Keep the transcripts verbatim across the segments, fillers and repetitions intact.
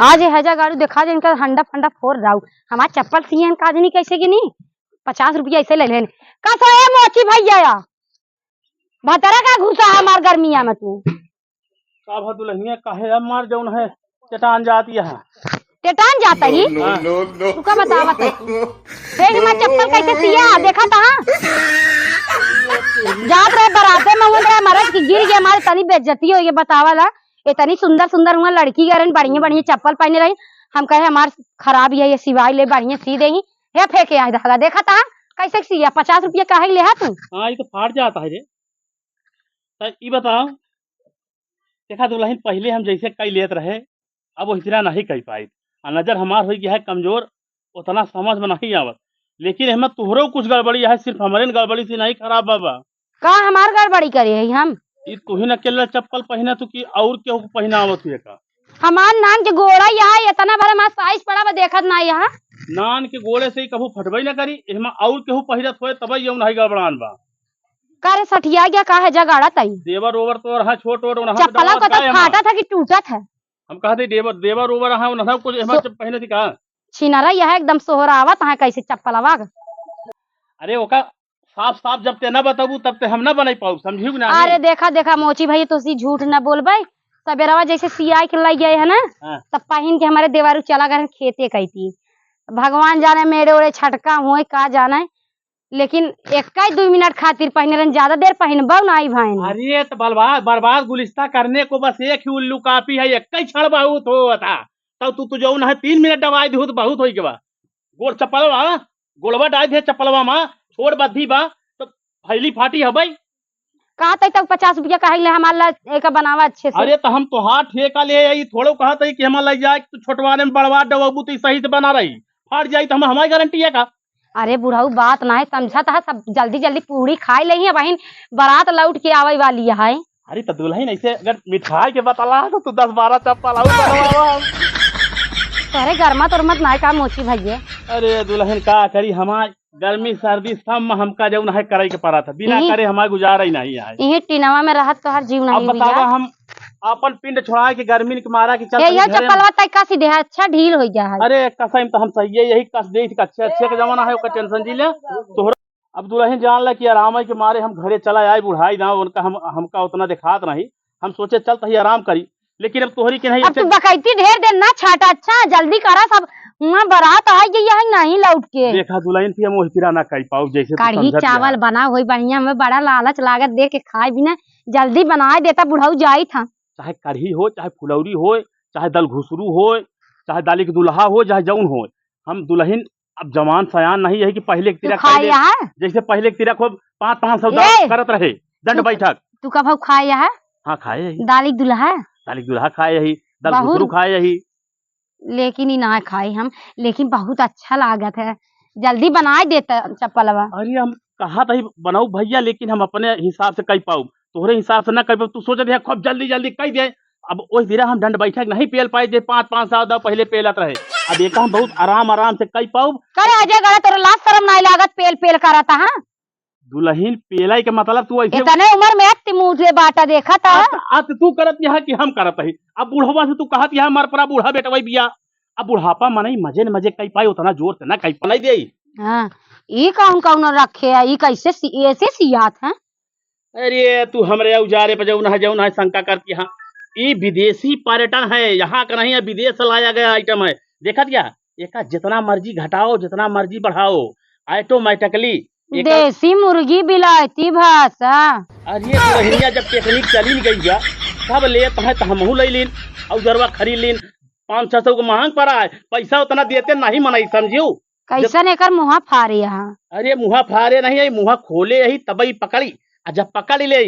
आज ये हैजा गाड़ू देखा जे इनका हंडा फंडा फोर जाऊ। हमार चप्पल सियन का जनी कैसे कि नहीं, पचास रुपया ऐसे ले लेन। का सो ए मोची भैया या? भतरा का घुसा है हमार गर्मिया में तू? का भा दुल्हनिया काहे अब मार जौन है चटान जाती है। टेटान जाता ही? No, no, no, no। तू का बतावत है? देख हमार चप्पल कैसे सिया, देखा था? जात रहे बराते में, उन रहे मरद की गिर गया, हमारे तनी बेइज्जती हो गई, बतावा ला। इतनी सुंदर सुंदर हुआ लड़की गए रहन, बढ़िया बढ़िया चप्पल पहने रही। हम कहे हमार खराब ही है, ये सिवाई ले बढ़िया सी देही। हे फेंके आए धागा, देखा था कैसे सिया, पचास रुपया काहे ले हा तू? हाँ, ये तो फाट जाता है रे। त ई बताओ, देखा दुल्हन, पहिले हम जैसे कई लेत रहे, अब वही तरह नहीं कई पाई। आ नजर हमार होई गया है कमजोर, उतना समझ में नहीं आवत। लेकिन एमे तोहरो कुछ गड़बड़ी है, सिर्फ हमरे न गड़बड़ी से नहीं खराब बा, बा। का हमार गड़बड़ी करे है हम? ई तू ही न अकेला चप्पल पहिना तू कि और केहू के पहिनावत हुए का? हमार नान के गोड़ा यहाँ इतना भर हमार साइज पड़ा बा, देखत ना यहाँ। नान के गोड़े से ही कभू फटबई ना करी, एहमा और केहू पहिरत होए तबई यौन है गड़बड़ान बा। का रे सठिया गया, का है जगाड़ा तई? देवर ओवर तो रहा छोट ओट, उन्हें चप्पला दवा का तो काहे हमार? फाटा था कि टूटा था? हम कहते देवर, देवर ओवर रहा, उन्हें कुछ एहमा सो- चप-, पहने थी का? छिनरा यह एकदम सोहरावत है कैसे चप्पलवा। अरे ओका साफ साफ जब ते ना बताबू तब ते हम ना बनाई पाऊ, समझियो कि ना? अरे देखा, देखा मोची भैया, तोसी झूठ ना बोलबे। सबेरवा जैसे सियाई के लग गए है ना, हाँ। तब पहिन के हमारे देवारू चला गए खेते कहती। भगवान जाने मेरे ओरे छटका हुए का जाने, लेकिन एक ही दो मिनट खातिर पहिने रहन, ज्यादा देर पहिनबो ना आई भाई। अरे तो बर्बाद, बर्बाद गुलिस्ता करने को बस एक ही उल्लू काफी है, एक ही क्षण बहुत हो था। तब तू, तू जौन है तीन मिनट दबाई दिहू तो बहुत होई के बा। गोड़ चप्पलवा, गोड़वा डाल दे चप्पलवा मा, छोड़ बद्धी बा, तो फैली फाटी हबई। कहा तई तक पचास रुपया काहे ले हमार ला एका बनावा अच्छे से। अरे तो हम तोहार ठेका ले आई, थोड़ो कहा तई कि हमार लग जाए, तू छोटवारे में बड़वा डबाबू तो सही से बना रही, फाट जाई तो हम, हमारी गारंटी है का? अरे बुढ़ऊ बात ना है समझत है, सब जल्दी जल्दी पूड़ी खाई लेही, बहिन बारात लौट के आवे वाली है। अरे तो दुल्हन ऐसे अगर मिठाई के बतला तो तू दस बारह चप्पल और बनवावा। अरे गरमत उरमत ना है का मोची भैया? अरे दुल्हन का करी, हमार गर्मी सर्दी सब में हमका जौन है करे के पड़ा था, बिना इही करे हमार गुजारा ही नहीं है। इही टीनवा में रहत तोहर जीव अब नहीं बतावा हुआ। हम अपन पिंड छोड़ा के गर्मी के मारा के चल ए, पड़ी यह घरे में। चप्पलवा तय कस दे है, अच्छा ढील हो गया है। अरे कसम तो हम सही है, यही कस दे थी, अच्छे अच्छे के जमाना है, ओकर टेंशन जी ले। तोहरा अब दुल्हन जान ला कि आराम है के मारे हम घरे चला आए, बुढ़ाई ना उनका हम, हमका उतना दिखात नहीं। हम सोचे चल तही आराम करी, लेकिन अब तोहरी के नहीं अब तू ऐसे बकैती ढेर देर ना छाटा, अच्छा जल्दी करा सब, वहाँ बारात आ गई है नहीं लौट के। देखा दुल्हन थी हम वही तरह ना कह पाऊ जैसे तू कढ़ी समझत चावल है। बना होई बढ़िया, हमें बड़ा लालच लागत देख के खाए बिना, जल्दी बनाए देता बुढ़ऊ जाई था। चाहे कढ़ी हो, चाहे फुलौरी हो, चाहे दल घुसरू हो, चाहे दाली के दुल्हा हो, चाहे जौन हो, हम दुल्हन अब जवान सयान नहीं है कि पहिले के तू तिरक खाए पहिले, यहाँ? जैसे पहिले के तिरक हो पाँच पाँच सौ ए! दाव करत रहे दंड तू, बैठक। तू कब खाए यहाँ? हाँ खाए यही। दाली के दुल्हा? दाली के दुल्हा खाए यही, दल बहुत घुसरू खाए यही। लेकिन ई ना खाई हम, लेकिन बहुत अच्छा लागत है। जल्दी बनाए देता चप्पलवा। अरे हम कहा तही बनाऊ भैया, लेकिन हम अपने हिसाब से कई पाऊ, तोहरे हिसाब से ना कई पाऊ। तू सोचत है खूब जल्दी जल्दी कई दे। अब ओह दिरा हम दंड बैठक नहीं पेल पाए जे पाँच पाँच साल दा पहले पेलत रहे। अब एक हम बहुत आराम आराम से कई पाऊ। करे अजय गड़ा तोरे लाज शरम नाई लागत पेल पेल करत, हाँ? दुल्हन पेलाई के मतलब तू ऐसे इतने उम्र में अति मुँह से बाटा देखा था। अत, अत तू करत यहाँ कि हम करत ही। अब बुढ़वा से तू कहत यहाँ मर पड़ा बूढ़ा बेटवाई बिया। अब बुढ़ापा मनई मजे न मजे कई पाई उतना जोर से ना कई पाई दे। हाँ, ई कौन कौन रखे है, ई कैसे सी-, ऐसे सियात है? अरे तू हमरे उजारे पे जौन है, जौन है शंका करती हाँ। ई विदेशी पर्यटन है, यहाँ का नहीं है, विदेश से लाया गया आइटम है। देखत क्या? एका जितना मर्जी घटाओ, जितना मर्जी बढ़ाओ, automatically एका देसी मुर्गी बिलायती भाषा। अरे दुल्हनिया जब टेकनीक चली गई बा, तब लेत है तो हमहू ले लीन, औजरवा खरीद लीन, पाँच छह सौ को महंग पड़ा है, पैसा उतना देते नहीं मनई समझियो। कैसन एकर मुँहा फारे यहाँ? अरे मुँहा फारे नहीं है, मुँहा खोले यही तबई पकड़ी, आ जब पकड़ ले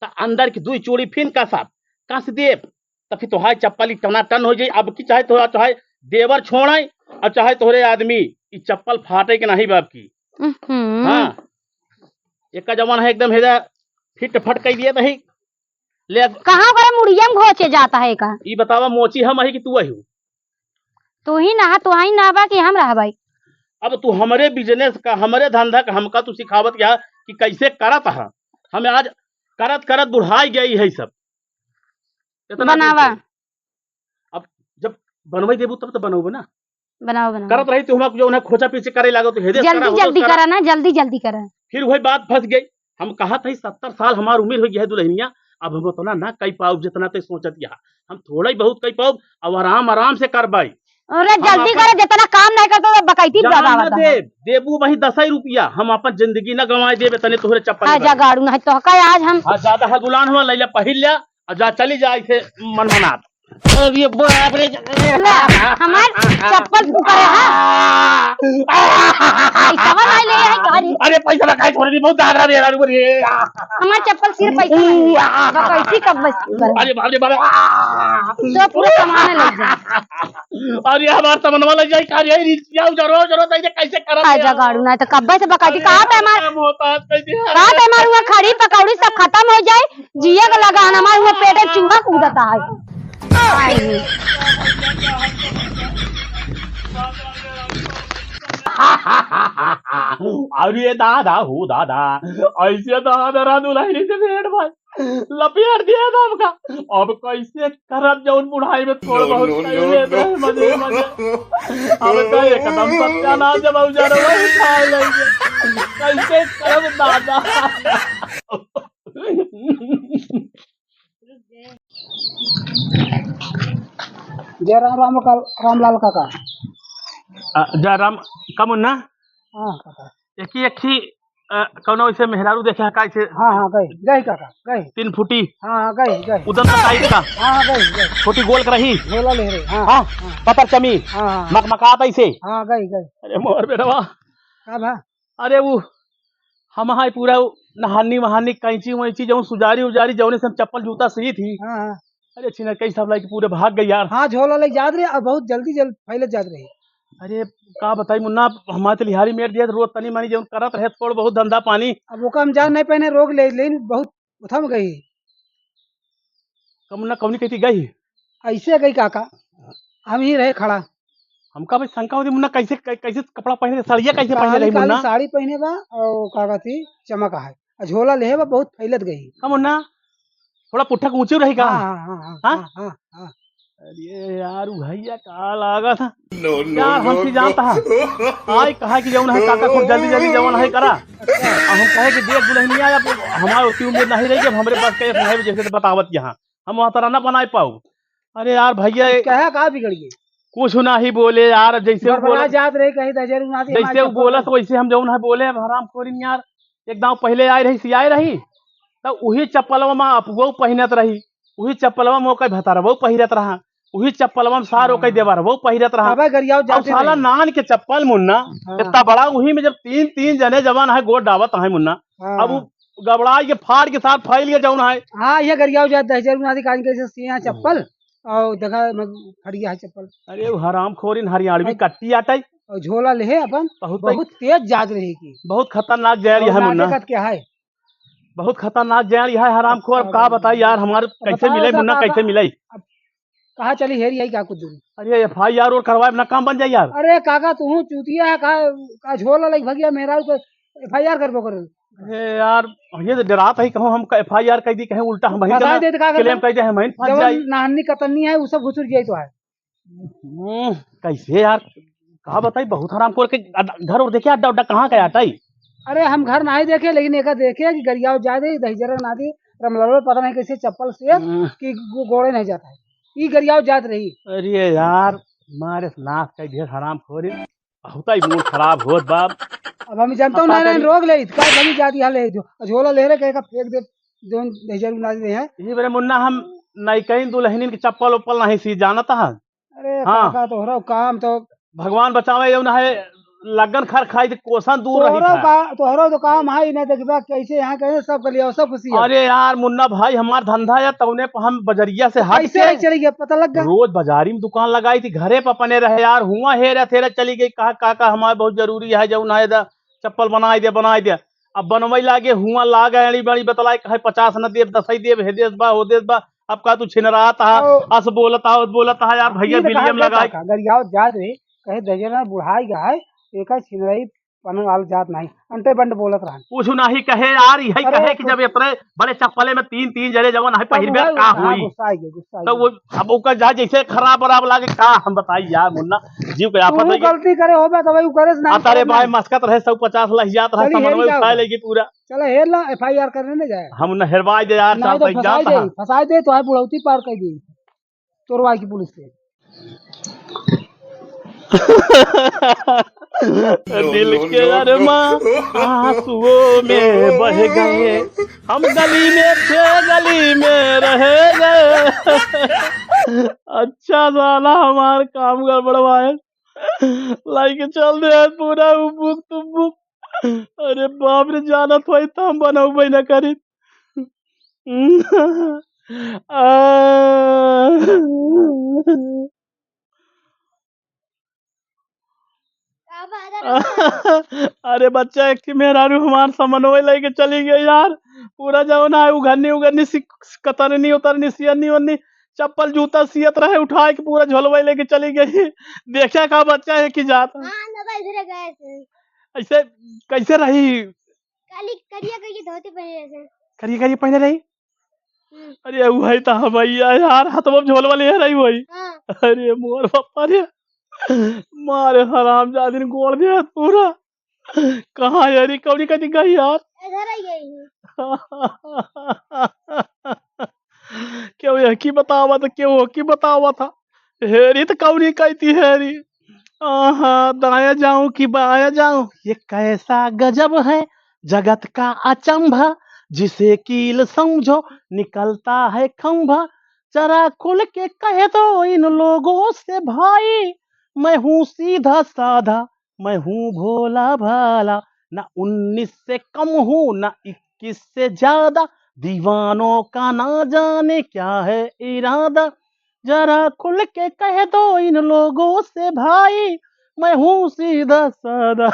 त अंदर की दुई चूड़ी फिन कसब, कस देब, त फिर तोहार चप्पल ही टनाटन हो जाई। अब की चाहे तोहरा, चाहे देवर छोड़े और चाहे तोहरे आदमी, ई चप्पल फाटे के नहीं बाप की। हम्म। हाँ, एका जमाना है एकदम हेजा फिट फट कई दिए तही। ले अब कहाँ करे मुड़िया में घोचे जाता है का? ई बतावा मोची हम अही कि तू अही? तू ही ना, तू ही ना बा कि हम रहबाई? अब तू हमरे business का, हमरे धंधा का हमका तू सिखावत क्या कि कैसे करत है? हम आज करत करत बुढ़ाई गई है सब। इतना दिन बनावा। से। अब जब बनवाई देबू तब तो बनौबे ना। बनाओ, बनाओ। करत रही तो हम जो उन्हें खोचा पीछे करे लागो तो हेदे जल्दी, करा, जल्दी करा। करा ना, जल्दी, जल्दी करा। फिर वही बात फंस गई। हम कहत हई सत्तर साल हमार उमिर होइ गया है दुल्हनिया, अब हम उतना ना कई पाउब जितना ते सोचत यहाँ। हम थोड़ा ही बहुत कई पाउब, अब आराम, आराम से करबाई। अरे हम जल्दी अपन करे, जितना काम नहीं करतो तो बकैती जवान ज्यादा ना होता है। देब, देबू वही दस ही रुपया, हम अपन जिंदगी ना गंवाए देबे, तने तोहरे चप्पल हाँ, में जा गाड़ू ना है तो का आज हम हाँ, ज्यादा हगुलान हुआ, लैला पहिल ल्या, और जा चली जा इसे मन मनात। अरे बाप रे। ना, हमार चप्पल तू करे, हाँ? पैसा वाला ले आई गाड़ी। अरे पैसा ना काहे छोड़ दी, बहुत दादरा दे रहा रे। हमार चप्पल सिर पैसा नहीं। कैसी कब बस तू करे? अरे बाप रे बाप रे। तो पूरा सामान ले जा। अरे हमार सामान वाला जाई का रे, रिसिया जरो जरो तैसे कैसे करत आ जा यार? गाड़ू ना तो कब्बे से बकाई अरे कहा था हमार, मोहताज कैसे है? कहा था हमार हुआ खड़ी पकौड़ी सब खत्म हो जाए। जिए के लगा हमारे हुए पेटे चूहा कूदता है। अरे दादा हो दादा, ऐसे दादा रा दुल्हनी से भेंट भाई लपेट दिया था हमका। अब कैसे करब जौन बुढ़ाई में थोड़ बहुत कई लेत रहे मजे मजे। अब तो एकदम सत्यानाश जब उजाड़ा वही खाए लगे। कैसे करब दादा? जय राम, राम का-, रामलाल काका। अ, जय राम, का मुन्ना? हाँ, काका। एक ही, एक ही, अ, कौनो ऐसे मेहरारू देखे है का ऐसे? हाँ, हाँ, गई, गई काका, गई। तीन फुटी? हाँ, हाँ, गई, गई। उदन का टाइप का? हाँ, हाँ, गई, गई। छोटी गोल कर रही? झोला ले रहे, हाँ, हाँ, हाँ। पतर चमी? हाँ, हाँ। मकमकात ऐसे? हाँ, गई, गई। अरे मोर बेटवा। का भा? अरे वो हम हाय पूरा वो नहानी वहानी कैंची वैंची जौन सुजारी उजारी जौने से हम चप्पल जूता सी थी। हाँ, हाँ। अरे छिनर कई सब लाइके पूरे भाग गई यार। हाँ, झोला लेके जात रहे और बहुत जल्दी जल्द फैलत जात रहे। अरे का बताई मुन्ना, हमारे तो लिहारी मेर दिया रोज तनी मनी जौन करत रहे थोड़ बहुत धंधा पानी। अब ओका हम जान नहीं पाए, रोक ले, लेकिन बहुत उथम गई। का मुन्ना कौनी कहती गई? ऐसे गई काका, हम ही रहे खड़ा। हमका भाई शंका होती मुन्ना कैसे, कै-, कैसे कपड़ा पहने, साड़िया कैसे पहने काली, रही काली मुन्ना? साड़ी पहने बा और का कहती चमक है, और झोला लेहे बा बहुत फैलत गई। का मुन्ना थोड़ा पुट्ठा ऊंचे रही का? हाँ, हाँ, हाँ, हाँ, हाँ? हाँ, हाँ, हाँ। अरे यार, उ भैया का लागत है? No, no, यार, हम no, की no। जानता है। आई कहा कि जौन है काका खूब जल्दी, जल्दी जौन है करा। अब हम कहे कि देख दुल्हनिया, अब हमारे उतनी उम्र नहीं रही कि अब हमरे पास कैसे है, जैसे तो बतावत यहाँ। हम वहाँ तरह ना बनाए पाऊ। अरे यार, भैया, ये कहा का बिगड़ गई? कुछ ना ही बोले यार, जैसे वो बड़बड़ा बोला, जात रहे, कहीं दजर उना दे, जैसे हमारे वो चप्पल बोला, में। तो वैसे हम जौन है बोले, अब हराम खोरिन यार, एक दाव पहले आए रही, सियाए रही, तो वही चप्पलवा में अपुआ पहिनत रही। उही चप्पलवा में ओकर भतरवो पहिरत रहा, उही चप्पलवा में सार ओकर हाँ। देवरवो पहिरत रहा। अबे गरियाव अब जाते साला नहीं। नान के चप्पल मुन्ना, हाँ। इतना बड़ा उही में जब तीन, तीन जने जवान है गोड़ डावत है मुन्ना, हाँ। अब उ गबड़ाई के फाड़ के साथ फैल गया जौन है। हाँ, ये गरियाव जात दहिजर उनादी कान के से सिया चप्पल, और देखा, मैं फट गया है चप्पल। अरे, वो हरामखोरिन हरियाणवी अरे। कट्टी आटई। और झोला लेहे अपन बहुत बहुत तेज जात रही की। बहुत खतरनाक जहर और यह है नाचे मुन्ना। कत क्या है? बहुत खतरनाक जहर यह है हरामखोर। अब अब का बताई यार, हमारे अब कैसे बताओ मिले तो मुन्ना, का, कैसे मिले? अब कहाँ चली हेरी आई क्या कुछ दूर? अरे, एफ आई आर और करवाए, अपना काम बन जाए यार। अरे काका, तू चूतिया है का, का झोला लग भगिया मेहरारू को एफ आई आर करबो कर। अरे यार, ये तो डरात है, कहूँ हम एफ आई आर कह दी, कहीं उल्टा हम ही फंसा देत का क्लेम करता? कह दे, हम ही फंस जवन जाई। नाहनी कतरनी है, उ सब घुसुर जाई तो है। हम्म, कैसे यार? का बताई, बहुत हरामखोर के अड-, घर और देखिए, अड्डा उड्डा कहाँ का आटा ही? अरे, हम घर नहीं देखे, लेकिन एक देखे कि गरियाव जा दे, दहिजरा ना दे, रमलवा पता नहीं कैसे चप्पल से हम्म। कि गो-, गोड़े नहीं जाता है। ई गरियाव जात रही। अरे यार, मारे नाश कई ढेर हरामखोरी, बहुत ही मूड खराब होत बाप। अब हम जानता हूँ, अब का नहीं, नहीं, करी? रोक ले, का बनी जाती हाल है, जो झोला ले रहे, कहे का फेंक दे, जोन दहिजरा ना दे है। ये मेरे मुन्ना, हम नहीं कहीं दुल्हनिन के चप्पल उप्पल नहीं सी जानता है। अरे हाँ। काका, तोहरो काम तो भगवान बचावे, जौन है, लगन खर खाई त कोसन दूर रही तोहरो था। का, तोहरो तो काम है, इन्हें देखबा कैसे यहाँ कहे सब कर लिया, सब खुशी है। अरे यार मुन्ना भाई, हमार धंधा है, तौने पर हम बजरिया से हट कैसे के रही चली गया, पता लग गया? रोज बाजारी में दुकान लगाई थी, घरे पर अपने रहे यार, हुआ हेरा थेरा चली गई, कहा काका हमारे बहुत जरूरी है, जौन है दा, चप्पल बनाई दे, बनाई दे। अब बनवई लागे, हुआ लागे, अड़ी बड़ी बतलाई, कहे पचास न देब, दस ही देब, हे देश बा, हो देश बा, अब का तू छिनरात हा, ओ। अस बोलत हा, उस बोलत हा, यार, भैया, ई तो कहा विलियम देता लगाई। का, गरियाव जात रहे, कहे दहिजरा बुढ़ाई गा है, एका छिनराई पनवाल जात नाही, अंटे बंट बोलत रहन। कुछ नाही कहे यार, यही अरे कहे कि कुछ जब इतने बड़े चप्पले में तीन, तीन जने जवन है तब पहिरबे वही, का हाँ, होई? गुस्सा आ गया, गुस्सा आ तो गया। वो, अब ओकर जा जैसे खराब बराब लागे, का हम बताई यार मुन्ना, जीव के आफत तू है। गलती करे होबे तो भाई उ करे से नहीं अरे करे भाई, नहीं। मस्कत रहे, सौ पचास लहियात रहे, चली, समन्वय हेरी उठाए जाओ। लेगी पूरा। चलो हेर ला, एफ आई आर करने न जाए। हम न हेरवाई दे यार, नहीं तो फंसाई दे, फंसाई दे तो है बुढ़ौती पार कर दी। तोरवाई की पुलिस से। दिल के अरमां आंसुओं में बह गए, हम गली में थे, गली में रह गए। अच्छा साला हमार काम गड़बड़वाए, लाइके चल दे पूरा उबुक तुबुक। अरे बाप रे, जानत होई त हम बनौबे न करी। आ। का बात है? अरे बच्चा, एक ठे मेहरारू हमार समनवे लेके चली गई यार। पूरा जौन है उघरनी उघरनी सी, कतरनी उतरनी, सियन्नी उन्नी, चप्पल जूता सियत रहे, उठाए के पूरा झोलवे लेके चली गई। देखा का बच्चा है कि जात। हाँ, ना तो इधर गए थे। ऐसे कैसे रही? काली करिया करिया धोती पहने रहे थे। करिया करिया पहने रही? हम्म। अरे वही तो हमैया यार, हथवा में झोलवा ले रही वही। हाँ। अरे मोर बापा रे, मारे हराम जादिन गोड़ दे पूरा। कहाँ यारी कौड़ी कति गई यार? इधर ही गई है। केहू यहकी बतावत, केहू ओकी बतावत। हेरी त कौड़ी कैती हेरी। आहा, दाया जाऊं कि बाया जाऊं, ये कैसा गजब है जगत का अचंभा, जिसे कील समझो निकलता है खंभा। जरा खुल के कह दो इन लोगों से भाई, मैं हूँ सीधा साधा, मैं हूँ भोला भाला, ना उन्नीस से कम हूँ, ना इक्कीस से ज्यादा। दीवानों का ना जाने क्या है इरादा, जरा खुल के कह दो इन लोगों से भाई, मैं हूँ सीधा साधा।